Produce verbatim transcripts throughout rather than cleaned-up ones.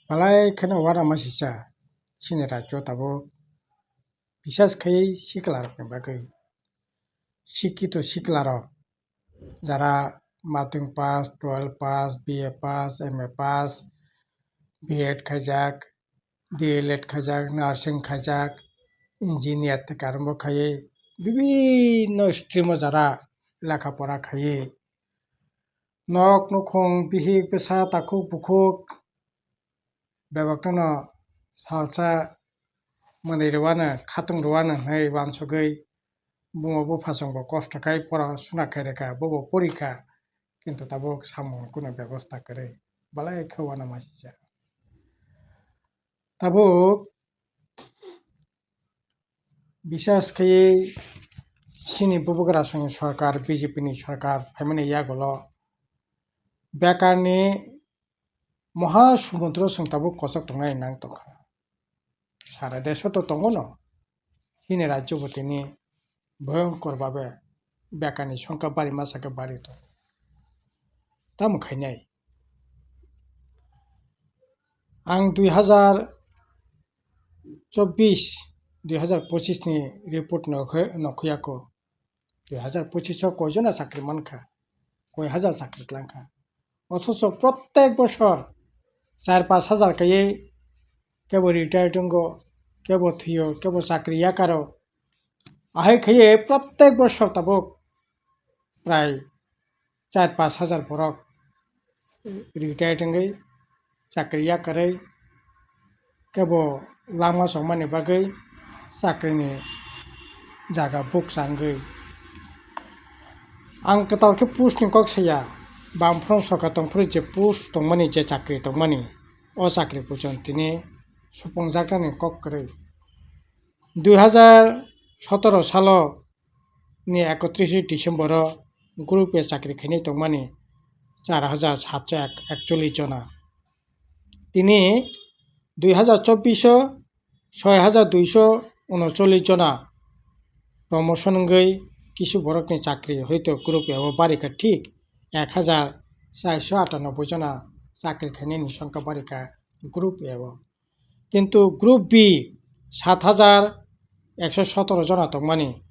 Belai kheno uanama sisa chini rajyo tabuk, bisas khai siklarokni bagwi. Sikito siklarok jara matric pass, twelve pass, B A pass, M A pass, B Ed khaijak, D L Ed khaijak, nursing khaijak, engineer tei karwnbo khaiwi bibinno stream o jara lekha pora khaiwi nok nukhung, bihik bwsa, takhuk bukhuk bebak no salsa mwnwi rwano, khatung rwano hwnwi uansugwi buma buphasongbo kosto khai pora suna khai rwkha, bobo porikha, kintu tabuk samung kunu bebosta kwrwi, belai khe uanama sisa. Tabuk bisas khaiwi chini bubagrasongni sorkar, B J P ni sorkar phaimani yagulo bekarni moha sumudro chwng tabuk kochok tongnai nang tongkha. Sara deso to tongo no, chini rajyo bo tini bhayongkor babe bekarni songkha bari masa khe bari tongo. Tamo khainai? Ang dui hazar chobbish, dui hazar pochis ni report nokhe-, nokhuya kho. Dui hazar pochis o koi jona chakri mankha? Koi hazar chakri tlangkha? Othocho prottek bosor char pash hazar kaiwi kebo retire tongo, kebo thwio, kebo chakri yakaro. Ahai khaiwi prottek bosor tabuk prai char pash hazar borok retire wngwi chakri yakarwi kebo lama chongmani bagwi chakrini jaga bukcha wngwi. Ang kwtal khe post ni kok saya, Bamfront sorkar tongphuru je post tongmani, je chakri tongmani, o chakri puchon tini supungjaknani kok kwrwi. Dui hazar sotoro salo ni ekotris December o group A chakri khainai tongmani char hazar satso ekchollish jona. Tini dui hazar chobbish o soi hazar duiso unochollish jona promotion wngwi kisu borokni chakri hoito group A o barikha thik ek hazar charso atanoboi jona chakri khainani songkha barikha group A o. Kintu group B sat hazar ekso sotoro jona tongmani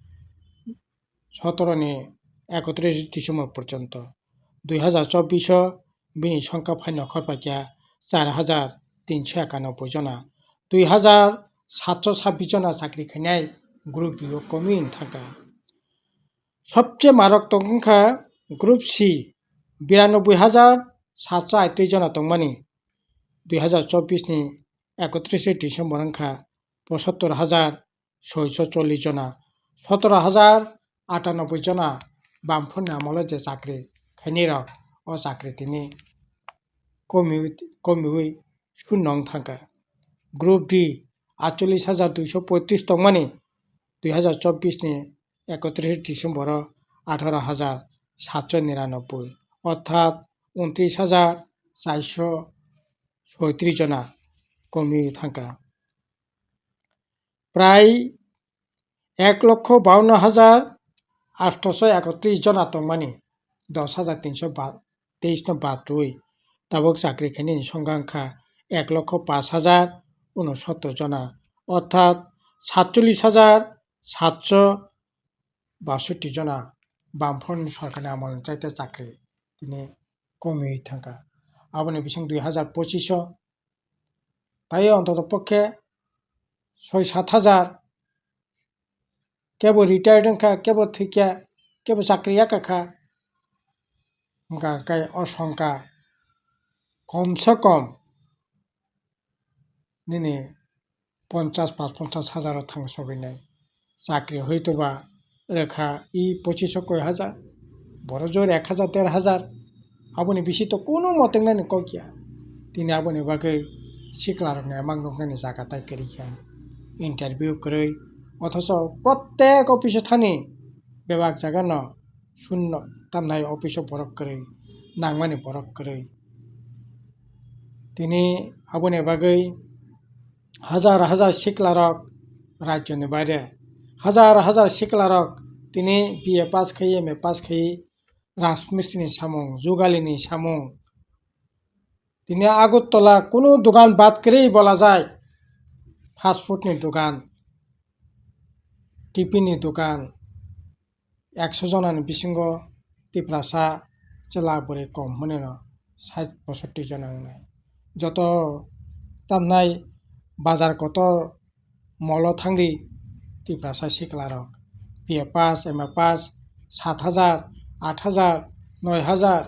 sotoro ni ekotris December porjonto. Dui hazar chobbish o bini songkha phai nokhor paikha char hazar tinso ekanoboi jona. Dui hazar satso sabbish jona chakri khainai group B o komwi wng thangkha. Sobse marok tong wngkha group C, biranoboi hazar satso aitris jona tongmani. Dui hazar chobbish ni ekotris December wngkha pochattor hazar soiso chollish jona, sotoro hazar atanoboi jona Bamfront ni amolo je chakri khainai rok, o chakri tini komiwi, komiwi shunno wng thangkha. Group D atchollish hazar duiso poitris tongmani dui hazar chobbish ni ekotris December o atharo hazar satso niranoboi, orthat untris hazar charso soitris jona komiwi thangkha. Prai ek lokho bawanno hazar athoso ekotris jona tongmani dos hazar tinso teis no bad rwi tabuk chakri khainani songkha wngkha ek lokho pash hazar unosottor jona, orthat satchollish hazar satso basotti jona Bamfront sorkarni amolni chaita chakri tini komiwi thangkha. Aboni bising dui hazar pochis o tai ontoto pokhe soi sat hazar kebo retired wngkha, kebo thwikha, kebo chakri yakakha. Hwnkha khe o songkha komse kom nini ponchas pas ponchas hazar o thang sogwinai. Chakri hoitoba rwkha i pochiso koi hazar, boro jor ek hazar der hazar, aboni bisi to kunu mote wngnani kok ya. Tini aboni bagwi siklarokni emang nuknani jaga tai kwrwi kha, interview kwrwi, othocho prottek office o thani bebak jaga no shunno tamnai office o borok kwrwi, nangmani borok kwrwi. Tini aboni bagwi hazar hazar siklarok rajyoni baire, hazar hazar siklarok tini B A pass khai, M A pass khai, rajmistri ni samung, jugalini samung, Tini Agartala kunu dogan bad kwrwi bolajak. Fast food ni dogan, tiffin ni dogan, ekso jonani bisingo Tiprasa chwla bwrwi kom hwnwi no sait posotti jona wngnai. Joto tamnai bazar kotor molo thangdi Tiprasa siklarok, B A pass, M A pass, sat hajar, aat hajar, noi hajar,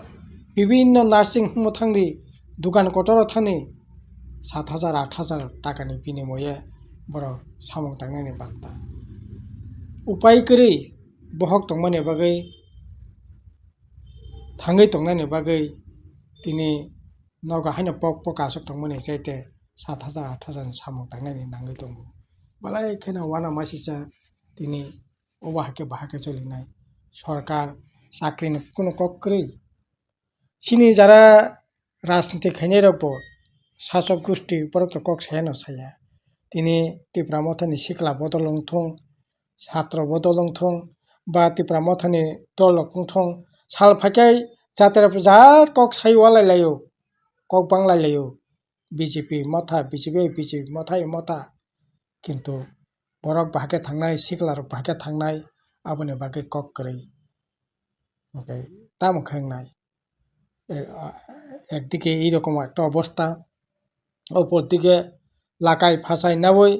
bibinno nursing home o thangdi, dogan kotoro thangdi, sat hajar, aat hajar takani binimoye borok samung tangnani banta. Upai kwrwi bohok tongmani bagwi, thangwi tongnani bagwi tini nogo haino pok pok aswk tongmani chaite sat hajar, aat hajar ni samung tangnani nangwi tongo. Belai kheno uanama sisa tini obo hai khe bahai khe cholinai. Sorkar chakrini kunu kok kwrwi. Chini jara rajniti khainai rok bo sasok gusti borok rok kok saya no saya. Tini Tipra Mothani sikla bodol wngthung, satro bodol wngthung, ba Tipra Mothani dol rok wngthung, sal phaikhai jatra ja kok sai walai laio, kok banglai laio, B J P motha, B J P, B J P motha, motha. Kintu borok bahai khe thangnai, sikla rok bahai khe thangnai, aboni bagwi kok kwrwi. Hwnkhe tamo khe wngnai? E, a, ekdike ei rokom ekta obosta, opor dike lakai phasai naui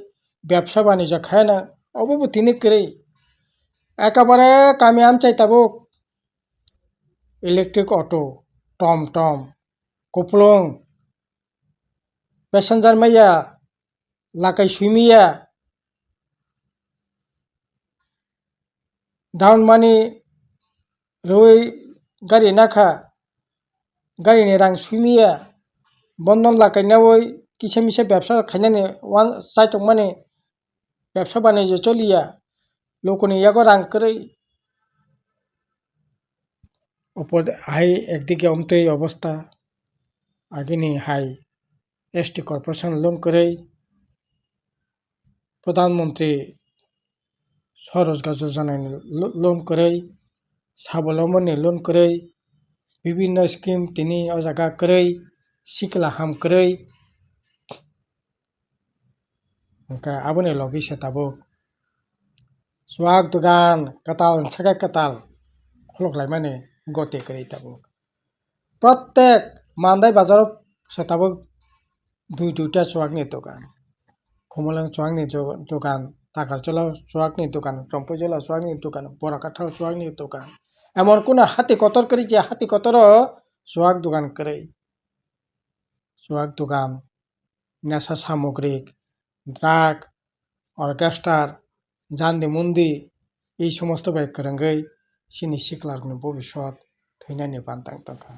bebsa banijyo khaina, obo bo tini kwrwi. Ekabare kami amchai tabuk electric auto, tom tom, kupulung, passenger maya, lakai suimiya, down money rwi gari nakha, gari ni rang suimiya, bondon lakai naui kisa misa bebsa khainani uan chai tongmani, bebsa banijyo choliya, lukuni yago rang kwrwi. Opor hai ekdike omtwi obosta, agini hai S T corporation loan kwrwi, Pradhan Mantri Swarojgar Yojana ni lo-, loan kwrwi, Swabalombon ni loan kwrwi, bibinno scheme tini o jaga kwrwi, sikla ham kwrwi. Hwnkhe aboni logi se tabuk chuak dogan kwtal, saka kwtal khuluk laimani goti kwrwi tabuk. Protek Mandai bazaro se tabuk dui duita chuakni dogan. Khumulwng chuakni jo-, dogan, Takarjala chuakni dogan, Chompuijala chuakni dogan, Borakathal chuakni dogan. Emon kunu hati kotor kwrwi je hati kotoro chuak dogan kwrwi. Chuak dogan, nesa samogrik, drug, orchestra, jandi mundi, ei somosto bai kwrwngwi chini siklarokni bobiswt thwinani bantang tongkha.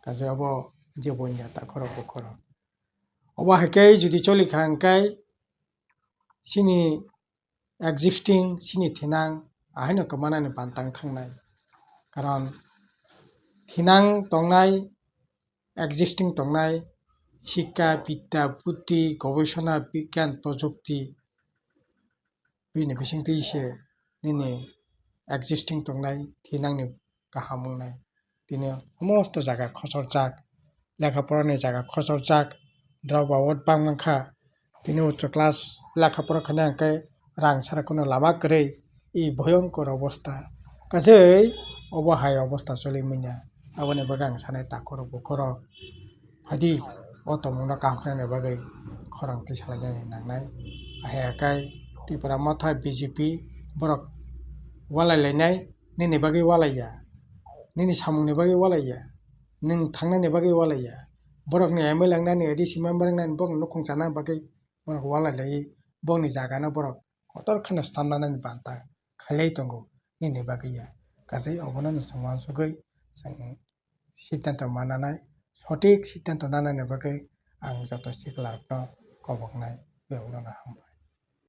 Kaje obo je bonya takhorok bukhorok. Obo hai khe jodi choli kha hwnkhe chini existing, chini thinang ahaino kwmanani bantang thangnai. Karon thinang tongnai, existing tongnai, sikka, bidya, buddhi, gobesona, bigyan, projukti, bini bisingtwi se nini existing tongnai thinangni kaham wngnai. Tini somosto jaga khochorjak, lekha porani jaga khochorjak, drop out bang mankha. Tini uchu class lekha pora khaina hwnkhe rang sara kuno lama kwrwi, i bhoyonkor obosta. Kajei obo hai obosta choli manya. Aboni bagwi ang sanai takhorok bukhorok phaidi o tongmungno kaham khlaina bagwi khorang tisalainani nangnai. Ahai akai Tipra Motha B J P borok walai lainai, nini bagwi walaiya, nini samungni bagwi walaiya, nwng thangnani bagwi walaiya, borokni M L A wngnani, A D C member wngnani, borokni nukhung chana bagwi borok walai laiwi, bongni jagano borok kotor kheno stamnanani banta khailai tongo, nini bagwi ya. Kajei obono nwswng uansugwi chwng siddhanto mananai, sothik siddhanto nanani bagwi ang joto siklarokno koboknai, beokno hambai.